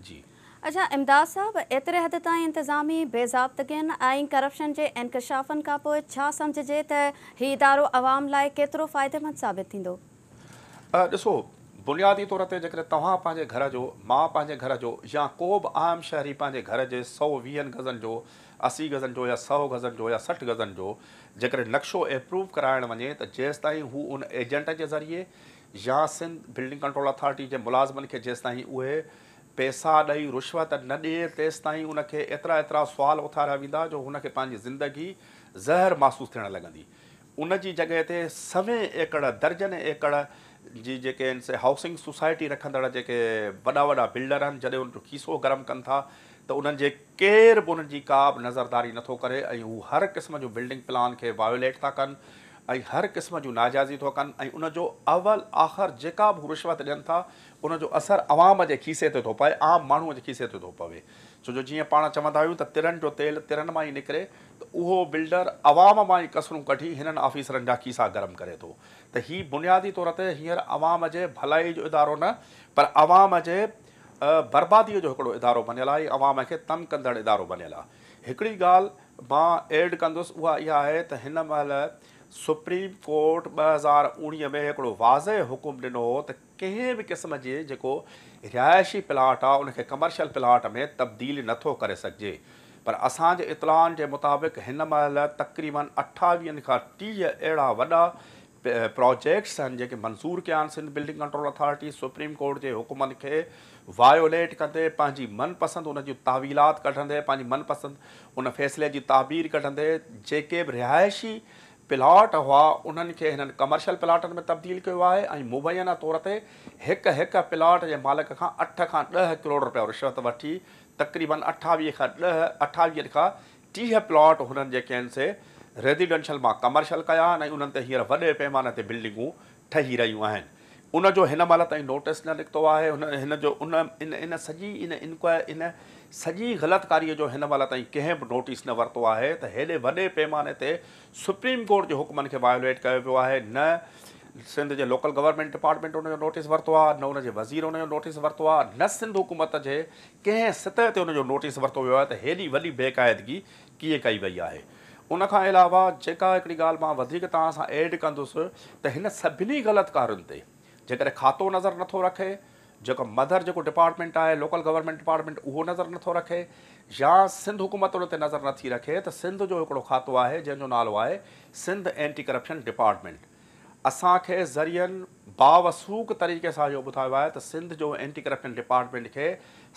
جي. اڇا امداد صاحب ايتري حد تائين انتظامي بي ضابطگين ۽ ڪرپشن جي انڪشافن کانپوء ڇا سمجهجي ته هي ادارو عوام لاء ڪيترو فائديمند ثابت ٿيندو؟ ڏسو بنيادي طور تي جيڪڏهن توهان پنهنجي گهر جو، مان پنهنجي گهر جو يا ڪو به عام شهري پنهنجي گهر جي 120 گزن جو، 80 گزن جو يا 100 گزن جو يا 60 گزن جو جيڪڏهن نقشو ايپروو ڪرائڻ وڃي ته جيستائين هو ان ايجنٽ جي ذريعي يا سنڌ بلڊنگ ڪنٽرول اٿارٽي جي ملازمن کي جيستائين اهي پئسا ڏئي رشوت نه ڏئي تيستائين ان کي ايترا ايترا سوال اٿاريا ويندا جو هن کي پنهنجي زندگي زهر محسوس ٿيڻ لڳندي. ان جي جڳهه تي سوين ايڪڙ درجن ايڪڙ جي جيڪي آهن سي هائوسنگ سوسائٽي رکندڙ جيڪي وڏا وڏا بلڊر آهن جڏهن انهن جو کيسو گرم ڪن ٿا ته انهن جي ڪير به انهن جي ڪا به نظرداري نٿو ڪري ۽ هو هر قسم جو بلڊنگ پلان کي وايوليٽ ٿا ڪن ۽ هر قسم جون ناجائزيون ٿو ڪن ۽ ان جو اول آخر جيڪا به هو رشوت ڏين ٿا ان جو اثر عوام جي کيسي تي ٿو پئي، عام ماڻهوء جي کيسي تي ٿو پوي. ڇو جو جيئن پاڻ چوندا آهيون ته ترن جو تيل ترن مان ئي نڪري ته اهو بلڊر عوام مان ئي ڪسرون ڪڍي هنن آفيسرن جا کيسا گرم ڪري ٿو ته هي بنيادي طور تي هينئر عوام جي ڀلائي جو ادارو نه پر عوام جي برباديء جو هڪڙو ادارو بنيل آهي ۽ عوام کي تنگ ڪندڙ ادارو بنيل آهي. هڪڙي ڳالهه مان ايڊ ڪندس اها اها آهي ته هن مهل سپريم ڪورٽ 2019 ۾ هڪڙو واضح حڪم ڏنو هو ته ڪنهن به قسم جي جيڪو رهائشي پلاٽ آ ان کي ڪمرشل پلاٽ ۾ تبديل نه ٿو ڪري سگهجي پر اسان جي اطلاعن جي مطابق هن مهل تقريبن 28 کان 30 اهڙا وڏا پراجيڪٽس آهن جيڪي منظور ڪيا آهن Sindh building control authority supreme court جي حڪمن کي وايوليٽ ڪندي پنهنجي من پسند ان جون تاويلات ڪڍندي پنهنجي من پسند ان فيصلي جي تعبير ڪڍندي جيڪي به رهائشي پلاٽ هئا انهن کي هنن ڪمرشل پلاٽن ۾ تبديل ڪيو آهي ۽ مبينه طور تي هڪ هڪ پلاٽ جي مالڪ کان 8 کان 10 ڪروڙ رپيا رشوت وٺي تقريبن 28 کان 10 28 کان 30 پلاٽ هنن جيڪي آهن سي ريزيڊنشل مان ڪمرشل ڪيا آهن ۽ انهن تي هينئر وڏي پيماني تي بلڊنگون ٺهي رهيون آهن. ان جو هن مهل تائين نوٽيس نه نڪتو آهي هن هن جو ان ان ان سڄي ان انڪوائر ان سڄي غلط ڪاري جو هن مهل تائين ڪنهن به نوٽيس نه ورتو آهي ته هيڏي وڏي پيماني تي سپريم ڪورٽ جي حڪمن کي وايوليٽ ڪيو ويو آهي نه سنڌ جي لوڪل گورنمينٽ ڊپارٽمينٽ ان جو نوٽيس ورتو آهي نه ان جي وزير ان جو نوٽيس ورتو آهي نه سنڌ حڪومت جي ڪنهن سطح تي ان جو نوٽيس ورتو ويو آهي ته هيڏي وڏي بيقاعدگي ڪيئن ڪئي وئي آهي. ان کان علاوه جيڪا هڪڙي ڳالهه مان وڌيڪ توهان سان ايڊ ڪندس ته هن سڀني غلط ڪارين تي جيڪڏهن کاتو نظر نٿو رکي، جيڪو مدر جيڪو ڊپارٽمينٽ آهي لوڪل گورنمينٽ ڊپارٽمينٽ اهو نظر نٿو رکي يا سنڌ حڪومت ان تي نظر نٿي رکي ته سنڌ جو هڪڙو کاتو آهي جنهن جو نالو آهي سنڌ اينٽي ڪرپشن ڊپارٽمينٽ اسان کي ذريعن باوثوق طريقي سان اهو ٻڌايو آهي ته سنڌ جو اينٽي ڪرپشن ڊپارٽمينٽ کي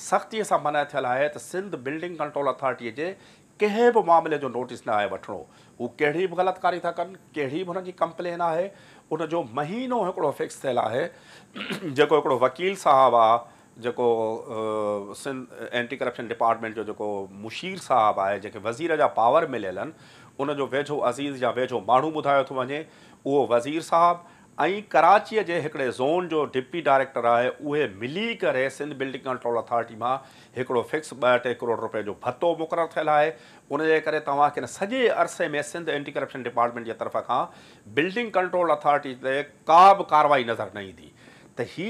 سختي سان منع ٿيل آهي ته سنڌ بلڊنگ ڪنٽرول اٿارٽي جي ڪنهن به معاملي جو نوٽيس نه آهي وٺڻو. هو ڪهڙي به غلط ڪاري ٿا ڪن، ڪهڙي به هنن جي ڪمپلين آهي، ان جو مهينو هڪڙو فڪس ٿيل آهي جيڪو هڪڙو وڪيل صاحب آ جيڪو سنڌ اينٽي ڪرپشن ڊپارٽمينٽ جو جيڪو مشير صاحب آهي جنهن کي وزير جا پاور مليل آهن ان جو ويجهو عزيز يا ويجهو ماڻهو ٻڌايو ٿو وڃي اهو وزير صاحب ۽ ڪراچيء جي هڪڙي زون جو ڊپٽي ڊائريڪٽر آهي اهي ملي ڪري سنڌ بلڊنگ ڪنٽرول اٿارٽي مان هڪڙو فڪس 2 3 ڪروڙ روپين جو ڀتو مقرر ٿيل آهي ان جي ڪري توهان کي ان سڄي عرصي ۾ سنڌ اينٽي ڪرپشن ڊپارٽمينٽ جي طرف کان بلڊنگ ڪنٽرول اٿارٽي تي ڪا به ڪارروائي نظر نه ايندي ته هي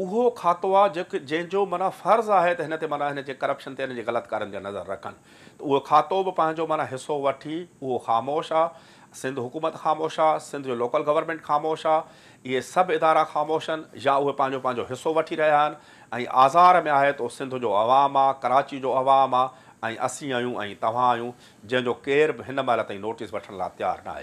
اهو کاتو آ جيڪ جنهن جو معنيٰ فرض آهي ته هن تي معنيٰ هن جي ڪرپشن تي هن جي غلط ڪارين تي نظر رکن ته اهو کاتو به پنهنجو معنيٰ حصو وٺي اهو خاموش آ سنڌ حڪومت خاموش آ سنڌ جو لوڪل گورنمينٽ خاموش آ اهي سڀ ادارا خاموش آهن يا اهي پنهنجو پنهنجو حصو وٺي رهيا آهن ۽ آزار ۾ آهي ته اهو سنڌ جو عوام آ ڪراچي جو عوام آ ۽ اسين آهيون ۽ توهان آهيون جنهن جو ڪير به هن مهل تائين نوٽيس وٺڻ لاء تيار ناهي.